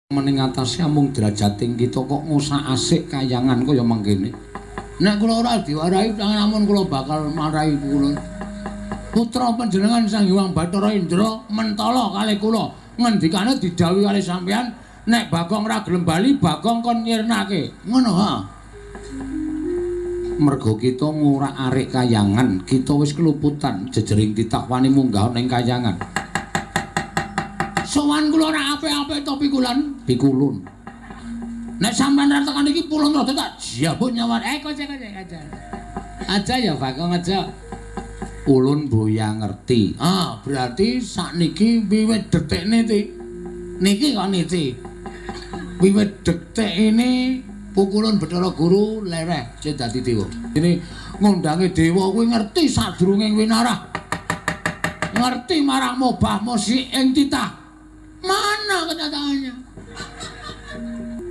Mening atase amung derajating kita kok ngusak-asik kayangan kaya mangkene. Nek kula ora diwarahi amun kula bakal marahi kula. Putra panjenengan Sang Hyang Bathara Indra mentala kalih kula. Ngendikane didhawuhi kalih sampeyan nek Bagong ora gelem bali, Bagong kon nyirnake. Ngono ha. Merga kita ngurak-arik kayangan, kita wis keluputan jejering titah wani munggah ning kayangan. Sowan kula ora apik-apik to pikulan? Pikulun. Nek sampean ra tekan iki pulun rada tak jabut nyawa. Kocek aja. Aja ya Bagong aja. Ulun boya ngerti. Ah, berarti sakniki wiwit detikne ti. Niki kok niki. Wiwit detik ini pukulun Bathara Guru lereh sing dadi dewa. Ini ngundangi dewa kuwi ngerti sadurunge winarah. Ngerti marang mobah musik ing titah. Mana kenyataannya?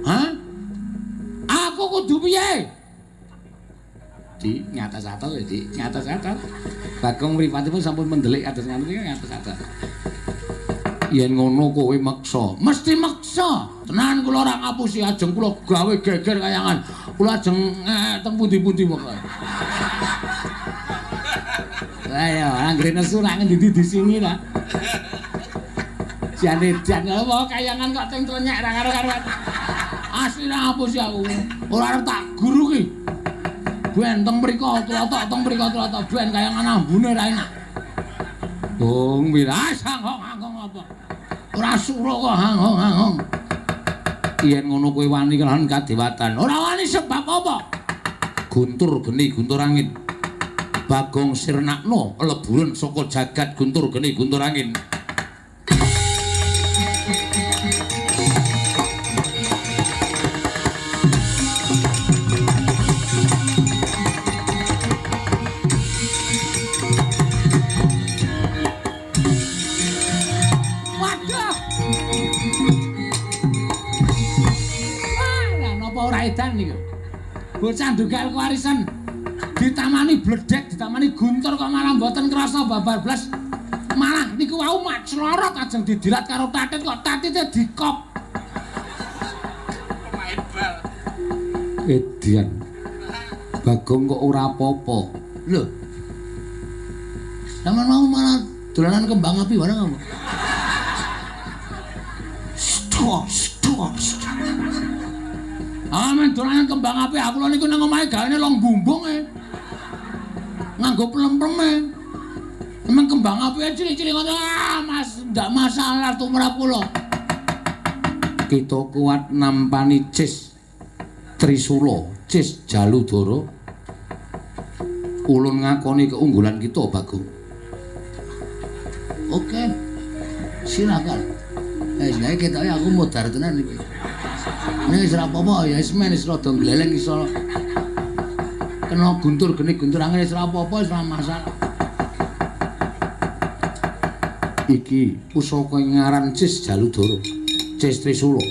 Hah? Aku kudu piye? Di ngatas-atas ya, Di, ngatas-atas. Bagong mripatipun sampun mendelik atas ngono iki ngatas-atas. Yen ngono kowe meksa, mesti meksa. Tenan kula ora ngapusi, ajeng kula gawe geger kayangan. Kula ajeng teng pundi-pundi pokoke. Lah ya, anggere nesu nak ngendi disingi ta. Jane jan apa kayangan kok teng trenyek ra karo-karuan. Asli ra ngapusi aku. Ora arep tak guru ki. Ben teng mriko tlotok, teng mriko tlotok, ben kayangan ambune ra enak. Bung wilas hanghong-hanghong apa? Ora sura kok hanghong-hanghong. Yen ngono kowe wani kelawan kadewatan. Ora wani sebab apa? Guntur geni guntur angin. Bagong sirnakno leburen saka jagat guntur geni guntur angin. Edan niku. Bocah ndugal kewarisan ditamani bledek, ditamani guntur kok malah mboten krasa babar blas. Malah niku wau mak clorot ajeng didilat karo tatit kok tatite dikop. Pemain bal. Edian. Bagong kok ora apa-apa. Lho. Sampeyan mau malah dolanan kembang api bareng apa? Stop, stop, stop. Ah, men dolanan kembang api aku lho niku nang omahe gawane long bumbung e. Nganggo plem-pleme. Emang kembang api cilik-cilik ngono. Ah, Mas, ndak masalah tumrap kula. Kita kuat nampani Cis Trisula, Cis Jaludara. Ulun ngakoni keunggulan kita, Bagong. Oke. Silakan. Saiki ketoke aku modar tenan iki. Nek wis ora apa-apa ya wis men wis rada gleleng iso kena guntur geni guntur angin wis ora apa-apa wis ora masalah. Iki pusaka ing ngaran Cis Jaludara, Cis Trisula.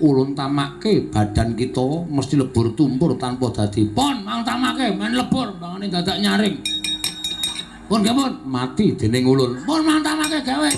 Ulun tamake badan kita mesti lebur tumpur tanpa dadi. Pon mang tamake men lebur bangane dadak nyaring. Pun nggih pun mati dening ulun. Pon mang tamake gawe.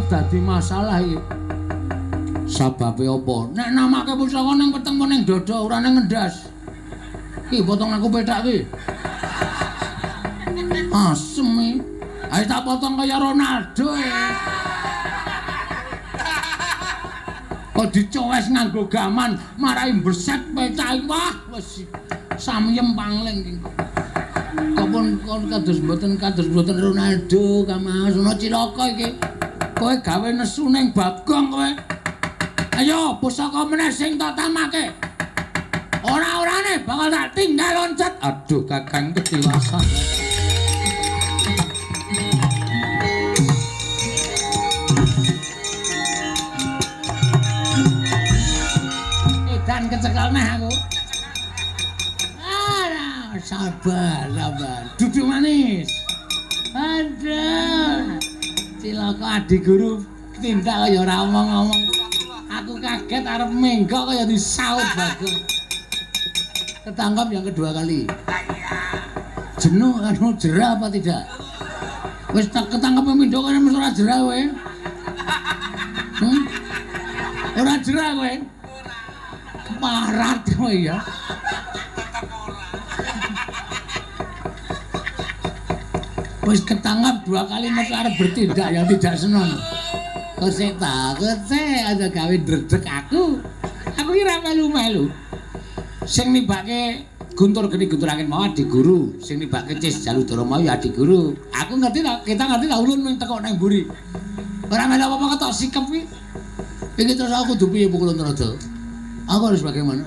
Dadi masalah iki. Sababe apa? Nek namake pusaka ning weteng ning dada ora ning ngendas. Ki potong aku pethak ki. Asem iki. Ayo tak potong kaya Ronaldo e. Kok dicowes nganggo gaman marai mbreset pethak iki. Wah, wis samyem pangling iki. Kok pun kados mboten Ronaldo Kang Mas. Ono cilaka iki. Kowe gawe nesu ning Bagong kowe. Ayo pusaka meneh sing tak tamake. Ora-orane bakal tak tinggal loncat. Aduh Kakang ketiwasan. Edan kecekel neh aku. Ah, sabar, sabar. Duduk manis. Aduh. Cilaka adi guru tindak kaya ora omong-omong. Aku kaget arep menggok kaya disaut Bagong. Ketangkap yang kedua kali. Jenuh anu jerah apa tidak? Wis tak ketangkep pindho kene mesti ora jerah kowe. Ora jerah kowe. Parat kowe ya. Wis ketangkap dua kali mesti arep bertindak yang tidak senang. Kok sik ta, kok sik aja gawe ndredeg aku. Aku ki ora melu-melu. Sing nibake Guntur Geni Guntur Angin mau adi guru, sing nibake Cis Jaludara mau ya adi guru. Aku ngerti ta, kita ngerti ta ulun mung teko nang mburi. Ora melu apa-apa ketok sikep kuwi. Iki terus aku kudu piye Pukulun Raja? Aku harus bagaimana?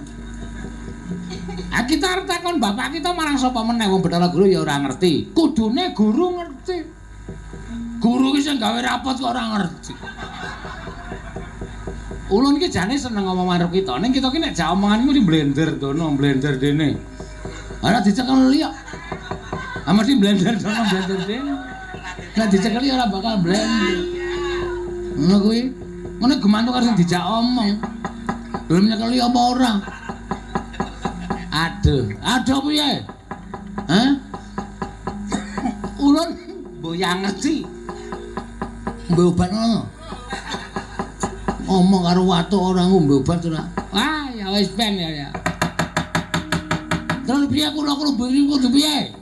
Ah kita arep takon bapak kita marang sapa meneh wong Bathara Guru ya ora ngerti. Kudune guru ngerti. Guru ki sing gawe rapot kok ora ngerti. Ulun ki jane seneng ngomong karo kita, ning kita ki nek jak omongan mesti blender dono, blender dene. Ora dicekeli kok. Ah mesti blender dono, blender dene. Nek dicekeli ora bakal blender. Ngono kuwi. Ngono gemantuk karo sing dijak omong. Belum nyekeli apa ora? Aduh, aduh piye? Hah? Ulun mboyang ngerti. Ngombe obat ngono. Ngomong karo watuk ora ngombe obat ora. Wah, ya wis ben ya. Terus piye kula kudu piye?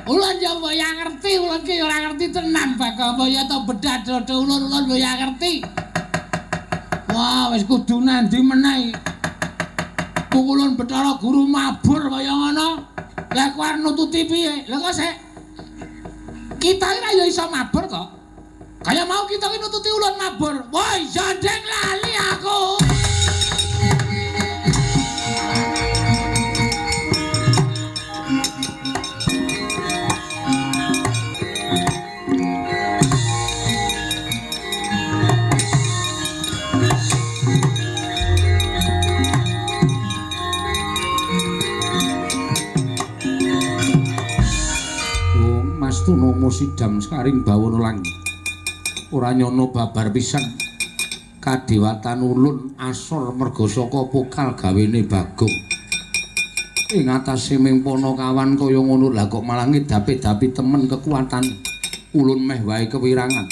Ulun ya mboyang ngerti, ulun ki ora ngerti tenan Bagong apa ya to bedah dodo ulun ulun mboyang ngerti. Wah, wis kudu nandi meneh. Pukulun Bathara Guru mabur kaya ngono. Lah kowe arep nututi piye? Lah kok sik kita iki ya iso mabur to. Kaya mau kita ki nututi ulun mabur. Woi, jandeng lali aku. Mas Tunomo sidam sekaring bawana langit. Ora nyono babar pisan. Kadewatan ulun asor merga saka pokal gawene Bagong. Ing atase ming panakawan kaya ngono lah kok malah ngedapi-dapi temen kekuatan. Ulun meh wae kewirangan.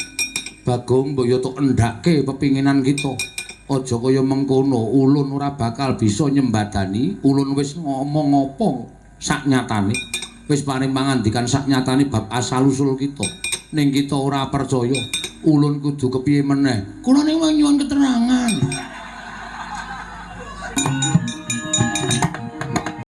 Bagong mbok ya tok endhake pepinginan kita. Aja kaya mengkono, ulun ora bakal bisa nyembadani. Ulun wis ngomong apa sak nyatane. Wis paring pangandikan sak nyatane bab asal usul kita. Ning kita ora percaya. Ulun kudu kepiye meneh? Kula niku nyuwun keterangan.